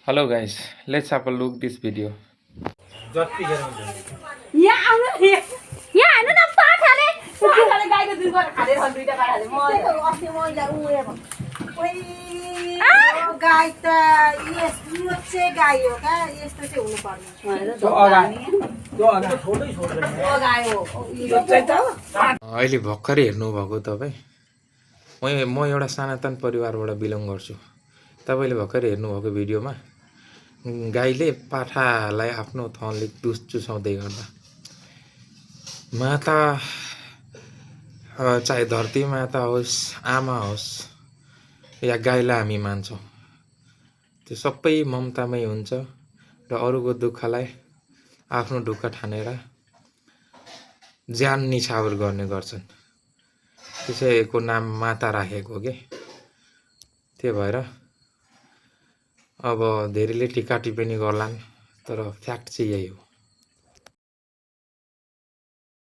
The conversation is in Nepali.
Hello guys, let's have a look this video. यहाँ आउनु नि यहाँ हेर्नु न पाठाले गाईको दुध गरेर खाँदै छ दुईटा पाठाले म अस्ति मैला उयो ओइ गाई त यो चाहिँ गाई हो का यस्तो चाहिँ हुनु पर्ने त्यो अगाडि छोटै छोटै हो गाई हो यो चाहिँ त अहिले भर्खरै हेर्नु भएको तपाई म एउटा सनातन परिवारबाट बिलोङ गर्छु। तपाईले भर्खरै हेर्नु भएको भिडियोमा गाईले पाठालाई आफ्नो थनले दुध चुसाउँदै गर्दा माता चाहे धरती माता होस् आमा होस् या गाईलाई हामी मान्छौँ। त्यो सबै ममतामै हुन्छ र अरूको दुःखलाई आफ्नो दुःख ठानेर ज्यान निछावर गर्ने गर्छन्। त्यसैको नाम माता राखेको के। त्यो भएर अब धेरैले टिका टिप्पणी गर्लान् तर फ्याक्ट चाहिँ यही हो।